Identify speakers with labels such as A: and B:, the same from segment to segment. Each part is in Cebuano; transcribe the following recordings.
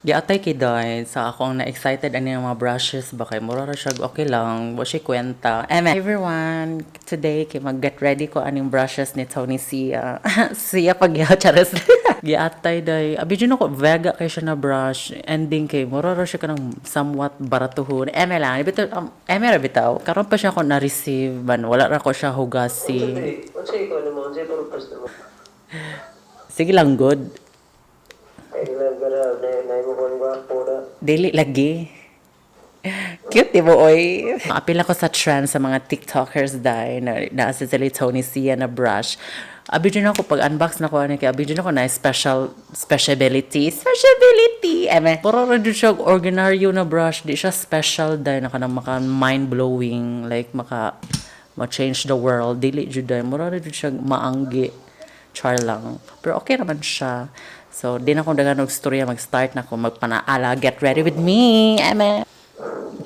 A: Giatay kay day sa akong na-excited ani ang mga brushes ba kay mura ra siya, okay lang, wa siya kwenta. Eme. Hey everyone, today kay mag get ready ko aning brushes ni Tony Sia. Sia pag charas. Giatay day. Abi jud ako vega kay siya na brush. Ending kay mura ra siya kanang somewhat baratuhon. Eme lang. Bitaw eme ra bitaw. Karon pa siya ako na-receive man wala ra ko siya hugasi.
B: Unsay ikaw nimo? Unsay purpose nimo?
A: Sige lang good.
B: Kay nila gara na na mo kon gwapo ra.
A: Dili lagi. Cute, di ba, oy? Apil ako sa trend sa mga TikTokers dahil na nasa sila Tony Sia na brush. Abi dyan ako, pag unbox na ko, ano, kaya abi dyan ako na special, speciality, speciality! Eme, puro rin dyan siya ordinaryo na brush. Di siya special dahil na kanang maka mind-blowing, like maka ma-change the world. Dili jud dahil. Mura rin dyan siya maanggi. Char lang. Pero okay naman siya. So, di na akong dagan og storya, mag-start na ako magpanaala. Get ready with me, eme.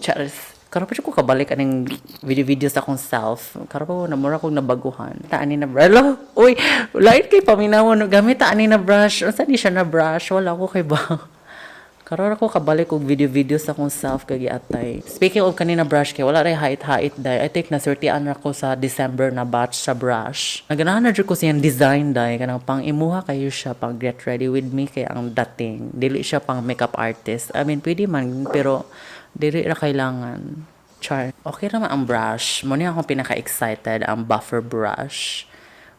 A: Charis. Karon pa siya ko kabalik aning video-video sa akong self. Karon pa ko namura kong nabaguhan. Ta ani na brush. Alo, uy, lain kay paminaw no gamit ta ani na brush. Unsa ni siya na brush? Wala ko kay ba. Karon ako kabalik og video-video sa akong self kay giatay. Speaking of kanina brush kay wala ray hait-hait day. I think nasurtian ra ko sa December na batch sa brush. Naganahan na jud ko siyang design day kanang pang imuha kayo siya pang get ready with me kay ang dating. Dili siya pang makeup artist. I mean, pwede man pero dili ra kailangan. Char. Okay ra man ang brush. Mo ni akong pinaka-excited ang buffer brush.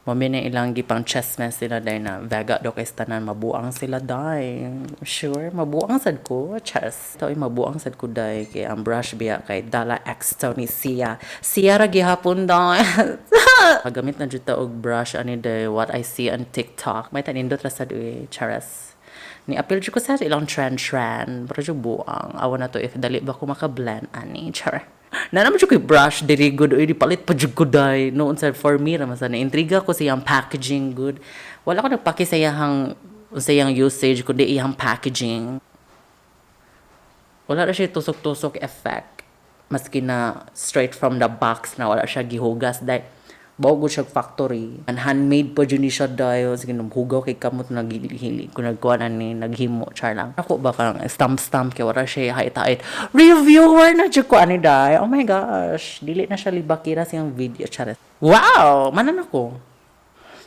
A: Mo na ilang gipang chessmes sila day na vega do kay tanan mabuang sila day. Sure, mabuang sad ko. Chess. Ito ay mabuang sad ko day kay ang brush biya kay Dala X Tony Sia. Sia ra gihapon day. Pagamit na jud ta og brush ani day, what I see on TikTok. May tanindot ra sad uy. Charas. Ni appeal jud ko sa ilang trend trend. Pero jud buang. Awa na to if dali ba ko maka-blend ani. Char. Na naman jud ko'y brush diri good uy, di palit pa jud ko day. Noon sa for me ra man sa intriga ko sa iyang packaging good. Wala ko nagpaki sa iyang usage kundi iyang packaging. Wala ra siya tusok-tusok effect. Maski na straight from the box na wala siya gihugas dahil bago siya factory. And handmade pa jud ni siya dahil sige hugaw kay kamot naghili ko nagkuan ani naghimo, char lang. Ako ba kang stamp stamp kay wala siya hait-hait. Reviewer na jud ko ani dai. Oh my gosh, dili na siya libakira siyang video, char. Wow, manan ako.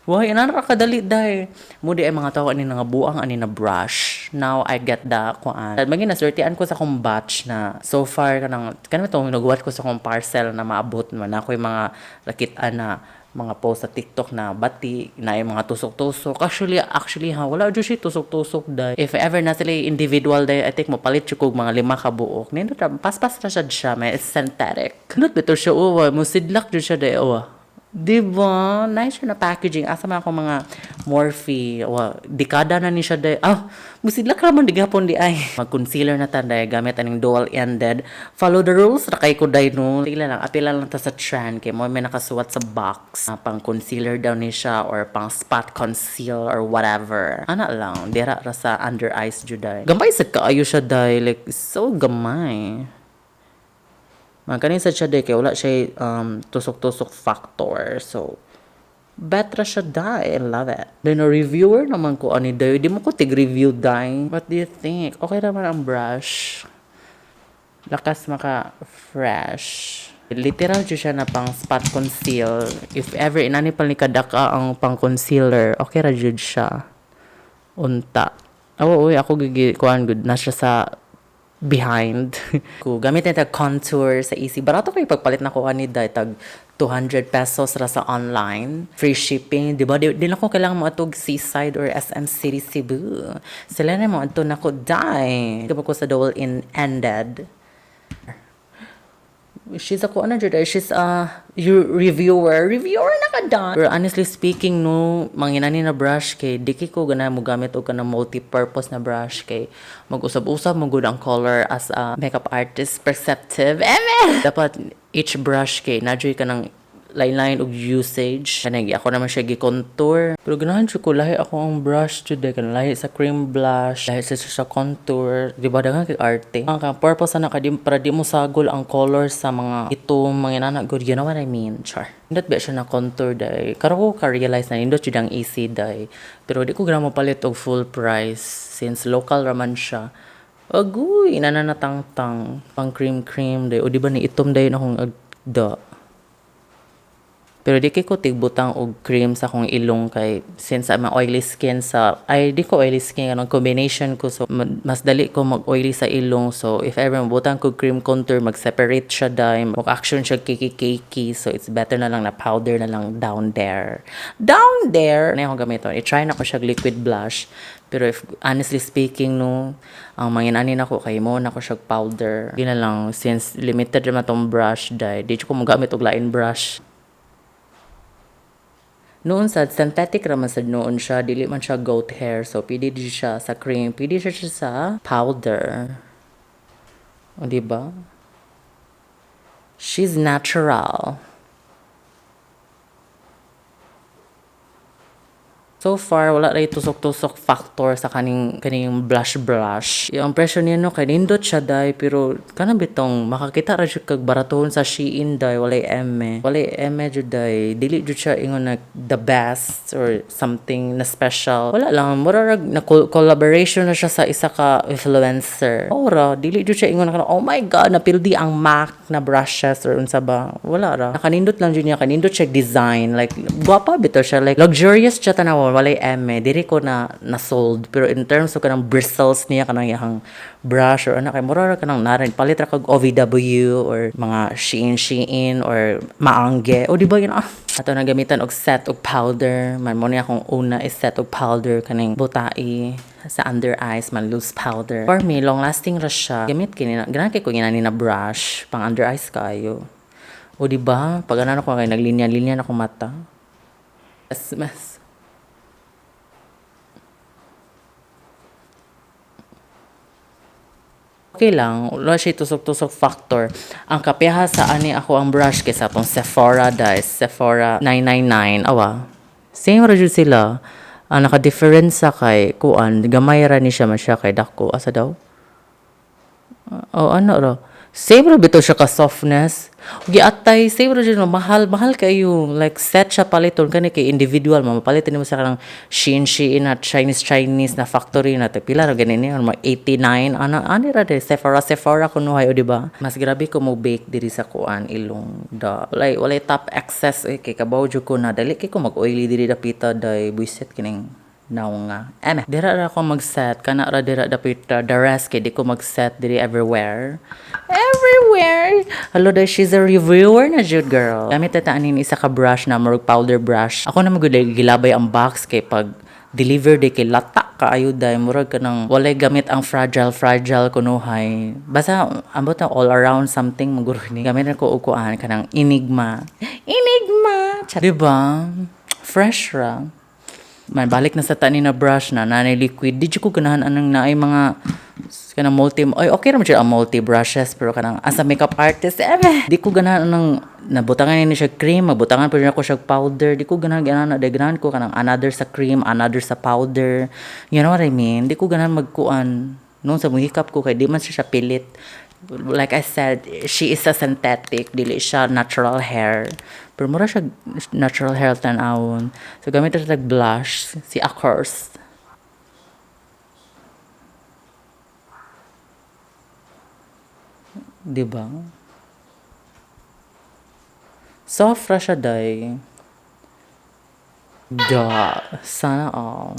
A: Why, ina ra kadali day. Mo di ay mga tao ani nga buang ani na brush. Now I get the kuan. Maging nasurtian ko sa akong batch na so far kanang kanang itong nagwat ko sa akong parcel na maabot man ako yung mga nakita na mga post sa TikTok na bati na yung mga tusok-tusok. Actually, actually ha, wala jud siya tusok-tusok day. If ever na sila individual day, I think mo palit jud kog mga lima ka buok. Nindot ra, paspas ra siya, may it's synthetic. Nindot bitaw siya, oh, mo sidlak jud siya day, oh. Di ba? Nice siya na packaging. Asa man ako mga Morphe. Wa, dekada na ni siya day. Ah, musidlak ra man di gapon di ay. Mag-concealer na ta day gamit aning dual-ended. Follow the rules ra kay ko day no. Tila lang, apila lang ta sa trend kay mo may nakasuwat sa box. Ah, pang concealer daw ni siya or pang spot conceal or whatever. Ana lang, dira ra sa under eyes jud day. Gamay sa kaayo siya day, like so gamay. Mga kanin sa siya day kay wala siya tusok-tusok factor. So, better siya day. I love it. Then, a reviewer naman ko ani day. Di mo ko tig-review day. What do you think? Okay naman ang brush. Lakas maka fresh. Literal jud siya na pang spot conceal. If ever inani pa ni kadaka ang pang concealer, okay ra jud siya. Unta. Oh, uy, ako gigi kuan good na siya sa behind. Ko gamit na tag contour sa easy. Barato kay pagpalit na ko ani day, tag 200 pesos ra sa online. Free shipping, di ba? Di na ko kailangan mo atog Seaside or SM City Cebu. Sila na mo adto na ko day. Di ba ko sa dual in ended. She's a kuan na jud, she's a reviewer. Reviewer na ka da. Pero honestly speaking no, manginani na brush kay di kay ko gana mo gamit og kanang multi-purpose na brush kay mag-usab-usab mo gud ang color as a makeup artist perceptive. Eme! Dapat each brush kay na ka ng line-line og usage. Kanang ako naman siya gi-contour. Pero ganahan jud ko lahi ako ang brush jud eh. Kanang lahi sa cream blush, lahi sa contour. Di ba daghan kay arte. Ang kang purpose ana kay di, para di mo sagol ang color sa mga itom, mga inana good. You know what I mean? Char. Nindot ba siya na contour day. Karon ko ka-realize na nindot jud ang easy day. Pero di ko ganahan mo palit og full price since local raman siya. Agoy, nananatangtang. Pang cream cream day. O di ba ni itom dayon akong agda. Pero di kay ko tigbutang og cream sa akong ilong kay since I'm a oily skin sa, ay, di ko oily skin, kanang combination ko, so mas dali ko mag oily sa ilong. So if ever mabutang ko cream contour, mag separate siya dai, mag action siya cakey cakey. So it's better na lang na powder na lang down there, down there na akong gamiton. I-try na ko siya liquid blush, pero if honestly speaking, no, ang manginani nako kay mo na ko siya powder. Di na lang since limited naman tong brush dai, di ko mogamit og lain brush. Noon sad synthetic ra man sad noon siya, dili man siya goat hair. So pwede di siya sa cream, pwede siya sa powder. O, di ba? She's natural. So far, wala ray tusok-tusok factor sa kaning blush brush. Yung impression niya, no, kay nindot siya day, pero kanang bitong makakita ra jud kag baratuhon sa Shein day, walay eme. Walay eme jud day. Dili jud siya ingon na the best or something na special. Wala lang, mura rag na collaboration na siya sa isa ka influencer. Ora, dili jud siya ingon na kanang, "Oh my God, napildi ang MAC na brushes" or unsa ba. Wala ra. Nakanindot lang jud niya, kanindot siya design. Like, gwapa bitaw siya. Like, luxurious siya tanaw, walay eme. Diri ko na sold. Pero in terms of kanang bristles niya, kanang iyang brush or ano, kay mura ra kanang narin. Palit ra kag OVW or mga Shein Shein or Maangge. O di ba yun? Ah. Ato na gamitan og set og powder. Man mo niya akong una is set og powder kaning butai sa under eyes man, loose powder. For me, long lasting ra siya. Gamit kini na, ganahan kay ko ginani na brush pang under eyes kayo. O di ba? Pag ano ko kay naglinya-linya na akong mata. Mas, mas. Okay lang, wala siya tusok-tusok factor. Ang kapeha sa ani ako ang brush kaysa atong Sephora guys, Sephora 999, awa. Same ra jud sila. Ang naka-difference sa kay kuan, gamay ra ni siya man siya kay dako. Asa daw? Oh, ano ra? Same ra bitaw siya ka softness. Giatay, same ra jud, no, mahal, mahal kayo. Like set siya paliton kani kay individual, mamapalit nimo sa kanang Shein Shein na Chinese Chinese na factory na te pila ra gani ni, mga 89 ana ani ra de Sephora Sephora kunuhay, o di ba? Mas grabe ko mo bake diri sa kuan ilong da. Walay walay top excess eh, kay kabaw jud ko na dali kay ko mag oily diri dapita day, buisit kining naong nga. Eme, dira ra ako mag-set, kana ra dira dapita, the rest kay di ko mag-set diri everywhere. Everywhere! Hello day, she's a reviewer na jud, girl. Gamit ta anin isa ka brush na murag powder brush. Ako na magud gilabay ang box kay pag deliver day kay lata kaayo day, murag kanang walay gamit ang fragile fragile kunuhay. Basta ambot na all around something maguro ni. Gamit na ko og kuan kanang Enigma. Enigma. Di ba? Fresh ra. Man balik na sa tani na brush na nanay liquid. Di jud ko ganahan anang naay mga kanang multi, ay, okay ra man siya ang multi brushes, pero kanang as a makeup artist eh, di ko ganahan anang nabutangan ni siya cream, mabutangan pa rin ako siya powder. Di ko ganahan ganahan di ganahan ko kanang another sa cream, another sa powder, you know what I mean? Di ko ganahan magkuan noon sa muhikap ko kay di man siya pilit. Like I said, she is a synthetic, dili siya natural hair. Pero mura siya natural hair tan-awon. So gamit ra tag blush, si Akors. Di ba? Soft ra siya day. Da, sana all.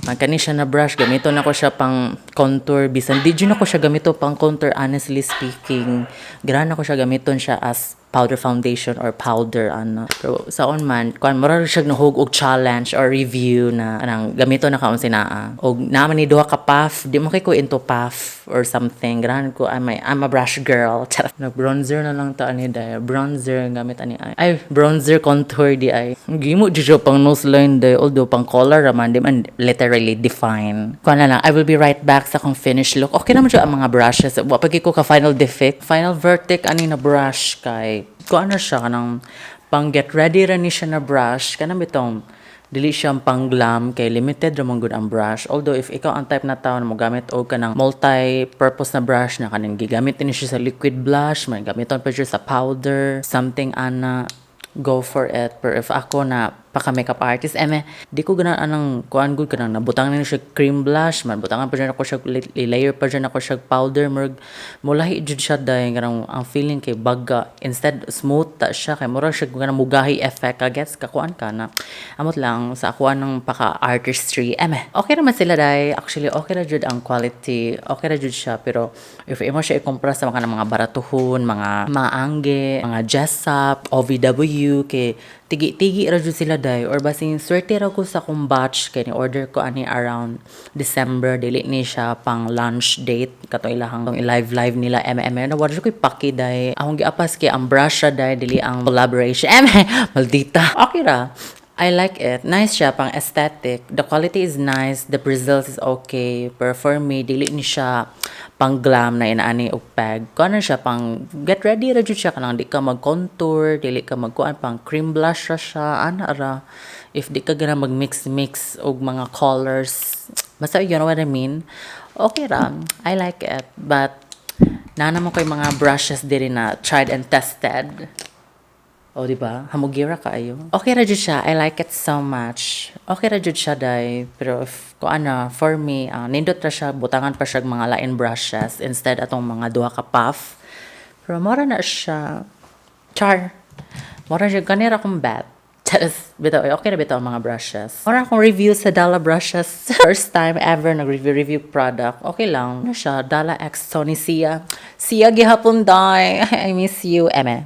A: Kani siya na brush, gamito na ko siya pang contour bisan di jud nako siya gamito pang contour, honestly speaking. Ganahan ako siya gamiton siya as powder foundation or powder ano. Pero sa on man, kuan mura siya nahug og challenge or review na anang gamito na kaon sinaa. Og naa man ni duha ka puff, di mo kay ko into puff or something. Ganahan ko, I'm a brush girl. Charot. Nag bronzer na lang ta ani day. Bronzer gamit ani ay. Ay, bronzer contour di ay. Gimo jud siya pang nose line day, although pang color ra man, di man literally define. Kuan na lang, I will be right back sa akong finished look. Okay naman siya ang mga brushes. Wa pa ko ka final defect. Final verdict ani na brush kay kuan na siya kanang pang get ready ra ni siya na brush, kanang bitong dili siya pang glam kay limited ra man gud ang brush. Although if ikaw ang type na tao na mogamit og kanang multi-purpose na brush na kanang gigamit ni siya sa liquid blush, may gamiton pa siya sa powder, something ana, go for it. Pero if ako na Paka makeup artist eme. Di ko ganahan anang kuan gud, kanang nabutang na siya cream blush man, butangan pa jud ako siya, layer pa jud ako siya powder, murag mulahi jud siya dai. Kanang ang feeling kay baga instead smooth ta siya, kay murag siya kanang mugahi effect ka, gets ka, kuan ka na. Amot lang sa akuan ng paka artistry eme. Okay naman sila dai, actually. Okay ra jud ang quality, okay ra jud siya. Pero if imo siya ikumpara sa mga baratuhon, mga angge, mga Jessup, OVW, kay tigi-tigi ra jud sila day, or basin swerte ra ko sa akong batch kay ni order ko ani around December, dili ni siya pang launch date kato ilahang live live nila eme. Na wala koy paki day. Akong giapas kay ang brush ra day, dili ang collaboration eme. Maldita. Okay ra, I like it. Nice siya pang aesthetic. The quality is nice. The results is okay. Pero for me, dili ni siya pang glam na inaani og peg. Kuan na siya, pang get ready ra jud siya, kanang di ka mag-contour, dili ka magkuan, pang cream blush ra siya, ana ra. If di ka gana mag-mix mix og mga colors. Basta you know what I mean. Okay ra. I like it. But naa naman ko'y mga brushes diri na tried and tested. O, di ba? Hamugira kaayo. Okay ra jud siya. I like it so much. Okay ra jud siya day. Pero if ko ano, for me, nindot ra siya, butangan pa siya og mga lain brushes instead atong mga duha ka puff. Pero mora na siya. Char. Mora siya, ganira akong bet. Charas, bitaw, eh, okay na bitaw ang mga brushes. Mora akong review sa Dala brushes. First time ever nag-review review product. Okay lang. Ano siya? Dala X Tony Sia. Sia gihapon day. I miss you, eme.